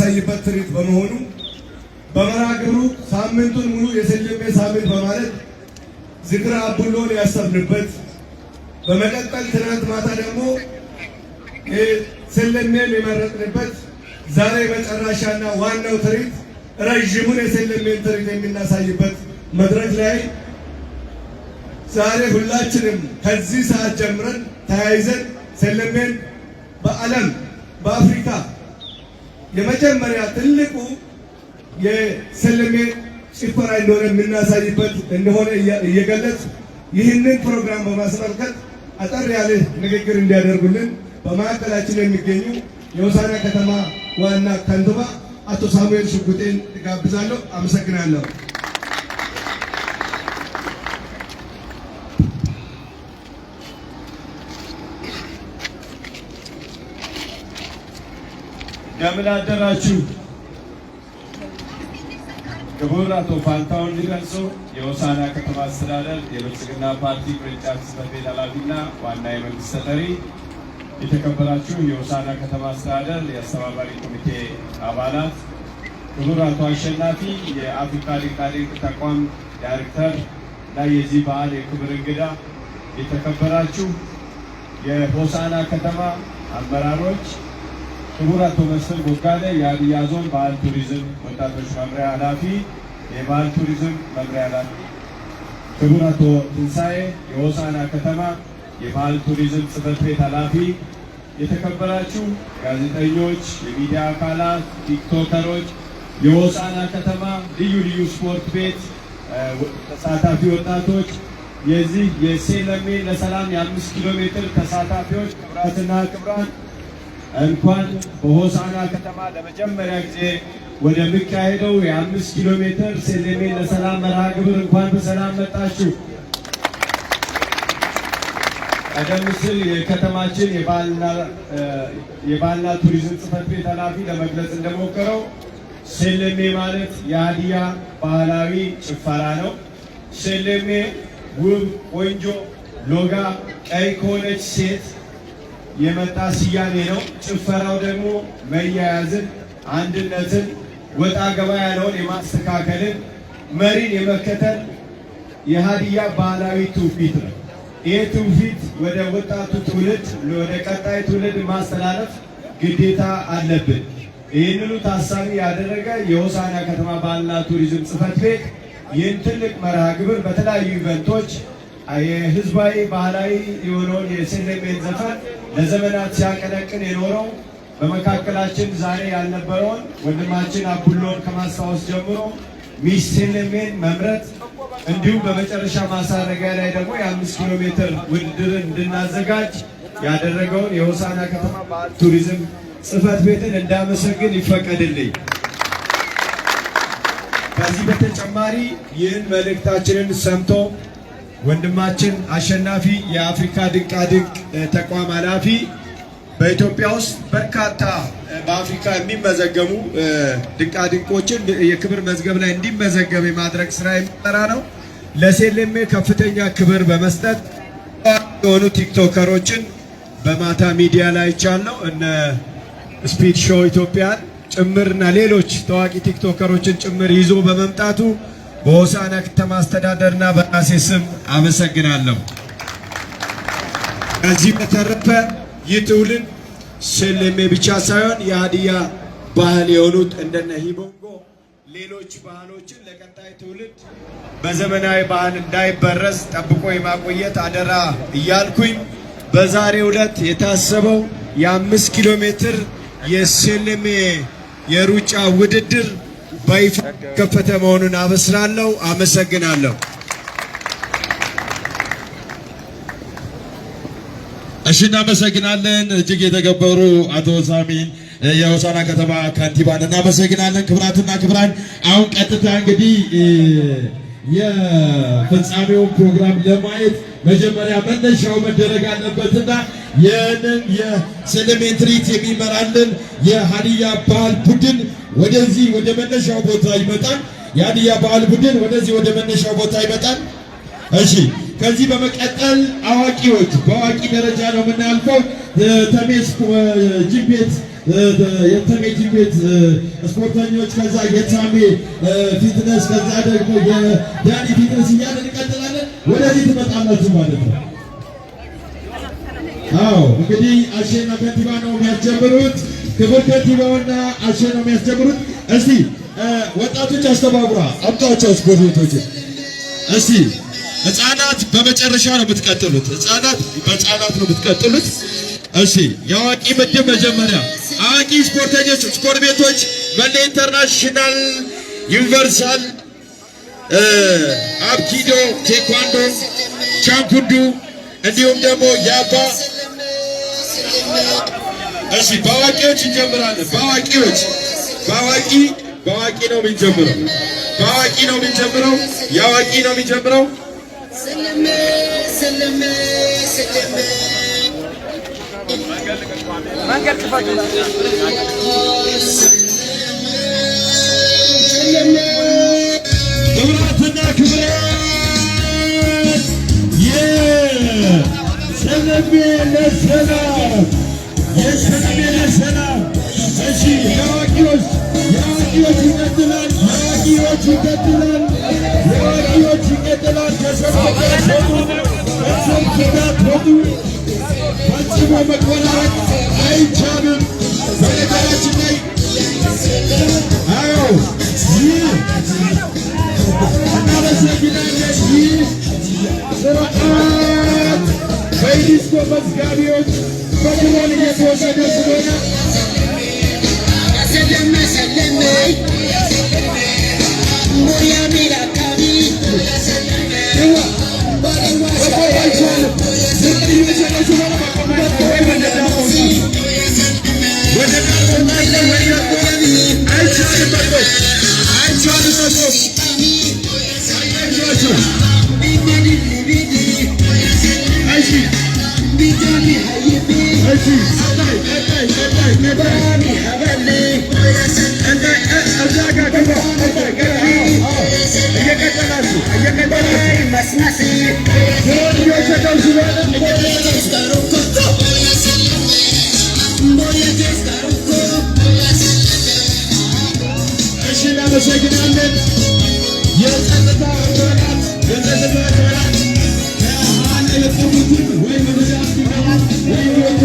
የምናሳይበት ትርኢት በመሆኑ በመርሃ ግብሩ ሳምንቱን ሙሉ የሰለሜ ሳምንት በማለት ዝክረ አቡሎን ያሰብንበት፣ በመቀጠል ትናንት ማታ ደግሞ ሰለሜን የመረጥንበት፣ ዛሬ መጨረሻና ዋናው ትርኢት ረዥሙን የሰለሜን ትርኢት የምናሳይበት መድረክ ላይ ዛሬ ሁላችንም ከዚህ ሰዓት ጀምረን ተያይዘን ሰለሜን በዓለም በአፍሪካ የመጀመሪያ ትልቁ የሰለሜ ጭፈራ እንደሆነ የምናሳይበት እንደሆነ እየገለጽ ይህንን ፕሮግራም በማስመልከት አጠር ያለ ንግግር እንዲያደርጉልን በማዕከላችን የሚገኙ የሆሳዕና ከተማ ዋና ከንቲባ አቶ ሳሙኤል ሽጉጤን እጋብዛለሁ። አመሰግናለሁ። እንደምን አደራችሁ። ክቡር አቶ ፋንታሁን ሊቀንሶ የሆሳዕና ከተማ አስተዳደር የብልጽግና ፓርቲ ቅርንጫፍ ጽሕፈት ቤት ኃላፊና ዋና የመንግስት ተጠሪ፣ የተከበራችሁ የሆሳዕና ከተማ አስተዳደር የአስተባባሪ ኮሚቴ አባላት፣ ክቡር አቶ አሸናፊ የአፍሪካ ድንቃድንቅ ተቋም ዳይሬክተር እና የዚህ በዓል የክብር እንግዳ፣ የተከበራችሁ የሆሳዕና ከተማ አመራሮች፣ ክቡር አቶ መስፍን ቦጋለ የሀዲያ ዞን ባህል ቱሪዝም ወጣቶች መምሪያ ኃላፊ፣ የባህል ቱሪዝም መምሪያ ኃላፊ፣ ክቡር አቶ ትንሣኤ የሆሳዕና ከተማ የባህል ቱሪዝም ጽሕፈት ቤት ኃላፊ፣ የተከበራችሁ ጋዜጠኞች፣ የሚዲያ አካላት፣ ቲክቶከሮች፣ የሆሳዕና ከተማ ልዩ ልዩ ስፖርት ቤት ተሳታፊ ወጣቶች፣ የዚህ የሴለሜ ለሰላም የ5 ኪሎ ሜትር ተሳታፊዎች፣ ክቡራትና ክቡራን፣ እንኳን በሆሳዕና ከተማ ለመጀመሪያ ጊዜ ወደሚካሄደው የ5 ኪሎ ሜትር ሴለሜ ለሰላም መርሃ ግብር እንኳን በሰላም መጣችሁ። ቀደም ሲል የከተማችን የባህልና ቱሪዝም ጽሕፈት ቤት ኃላፊ ለመግለጽ እንደሞከረው ሴለሜ ማለት የሀዲያ ባህላዊ ጭፈራ ነው። ሴለሜ ውብ፣ ቆንጆ፣ ሎጋ ቀይ ከሆነች ሴት የመጣ ስያሜ ነው። ጭፈራው ደግሞ መያያዝን፣ አንድነትን፣ ወጣ ገባ ያለውን የማስተካከልን፣ መሪን የመከተል የሀዲያ ባህላዊ ትውፊት ነው። ይህ ትውፊት ወደ ወጣቱ ትውልድ ወደ ቀጣይ ትውልድ ማስተላለፍ ግዴታ አለብን። ይህንኑ ታሳቢ ያደረገ የሆሳዕና ከተማ ባህልና ቱሪዝም ጽሕፈት ቤት ይህን ትልቅ መርሃ ግብር በተለያዩ event ኦች የህዝባዊ ባህላዊ የሆነውን የሴለሜን ዘፈን ለዘመናት ሲያቀነቅን የኖረው በመካከላችን ዛሬ ያልነበረውን ወንድማችን አቡሎን ከማስታወስ ጀምሮ Miss ሴለሜን መምረጥ እንዲሁም በመጨረሻ ማሳረጊያ ላይ ደግሞ የ5 ኪሎ ሜትር ውድድርን እንድናዘጋጅ ያደረገውን የሆሳዕና ከተማ ባህል ቱሪዝም ጽሕፈት ቤትን እንዳመሰግን ይፈቀድልኝ። ከዚህ በተጨማሪ ይህን መልእክታችንን ሰምቶ ወንድማችን አሸናፊ የአፍሪካ ድንቃድንቅ ተቋም ኃላፊ በኢትዮጵያ ውስጥ በርካታ በአፍሪካ የሚመዘገቡ ድንቃድንቆችን የክብር መዝገብ ላይ እንዲመዘገብ የማድረግ ስራ የሚሰራ ነው። ለሴሌሜ ከፍተኛ ክብር በመስጠት የሆኑ ቲክቶከሮችን በማታ ሚዲያ ላይ አይቻለሁ፣ እነ ስፒድ ሾው ኢትዮጵያን ጭምርና ሌሎች ታዋቂ ቲክቶከሮችን ጭምር ይዞ በመምጣቱ በሆሳዕና ከተማ አስተዳደርና በራሴ ስም አመሰግናለሁ። ከዚህ በተረፈ ይህ ትውልድ ሴሌሜ ብቻ ሳይሆን የሀዲያ ባህል የሆኑት እንደነ ሂቦንጎ ሌሎች ባህሎችን ለቀጣይ ትውልድ በዘመናዊ ባህል እንዳይበረዝ ጠብቆ የማቆየት አደራ እያልኩኝ በዛሬው ዕለት የታሰበው የ5 ኪሎ ሜትር የሴሌሜ የሩጫ ውድድር በይፋ ከፈተ መሆኑን አበስራለሁ። አመሰግናለሁ። እሺ፣ እናመሰግናለን። እጅግ የተከበሩ አቶ ሳሚን የሆሳዕና ከተማ ከንቲባን እናመሰግናለን። ክቡራትና ክቡራን፣ አሁን ቀጥታ እንግዲህ የፍጻሜውን ፕሮግራም ለማየት መጀመሪያ መነሻው መደረግ አለበትና ይህንን የሴለሜን ትርኢት የሚመራልን የሀዲያ ባህል ቡድን ወደዚህ ወደ መነሻው ቦታ ይመጣል። የሀዲያ ባህል ቡድን ወደዚህ ወደ መነሻው ቦታ ይመጣል። እሺ፣ ከዚህ በመቀጠል አዋቂዎች በአዋቂ ደረጃ ነው የምናልፈው። ተሜስ ጂም ቤት የተሜ ጂም ቤት ስፖርተኞች፣ ከዛ የታሜ fitness፣ ከዛ ደግሞ የዳኒ fitness እያለን እንቀጥላለን። ወደዚህ ትመጣላችሁ ማለት ነው። አዎ፣ እንግዲህ አሼና ከንቲባ ነው የሚያስጀምሩት። ክቡር ከንቲባውና አሼ ነው የሚያስጀምሩት። እስቲ ወጣቶች አስተባብራ አምጧቸው ስፖርት ቤቶችን። እስቲ ህፃናት በመጨረሻ ነው የምትቀጥሉት። ህፃናት በህፃናት ነው የምትቀጥሉት። እሺ፣ የአዋቂ ምድብ መጀመሪያ አዋቂ ስፖርተኞች ስፖርት ቤቶች መሌ ኢንተርናሽናል፣ ዩኒቨርሳል፣ አብኪዶ፣ ቴኳንዶ፣ ቻንኩንዱ እንዲሁም ደግሞ የአባ። እሺ፣ በአዋቂዎች እንጀምራለን። በአዋቂዎች በአዋቂ ነው የሚጀምረው። በአዋቂ ነው የሚጀምረው። የአዋቂ ነው የሚጀምረው። ክቡራትና ክቡራን፣ የሰለሜ ለሰላም፣ የሰለሜ ለሰላም። እሺ፣ የአዋቂዎች ይቀጥላል። የአዋቂዎች ይቀጥላል። የአዋቂዎች ይቀጥላል። ከሰልፍ እንዳትወጡ፣ ፈጽሞ መቆራረጥ አይቻልም። በነገራችን ላይ አዎ ይህ እናመሰግናለን። ይህ ስርዓት በዩኔስኮ መዝጋቢዎች በድሮን እየተወሰደ ስለሆነ መቆም አይቻልም። ድሮን እየወሰደ ስለሆነ መቆም ወደ ዳር ትወጣለህ ወይ ደግሞ አይቻልም፣ መቆም አይቻልም፣ መቆም አይዟችሁ። እሺ እሺ፣ ቀጣይ ቀጣይ ቀጣይ ቀጣይ ቀጣይ፣ እዛ ጋር ግባ። ቀጣይ ቀጣይ፣ አዎ፣ እየቀጠላችሁ እየቀጠላችሁ፣ ድሮን እየወሰደው ስለሆነ እየቀጠላችሁ። እሺ፣ እናመሰግናለን። የጸጥታ አካላት ከኋላ የቆሙትን ወይ ወደ ዳር እንዲገቡ ወይ ወደ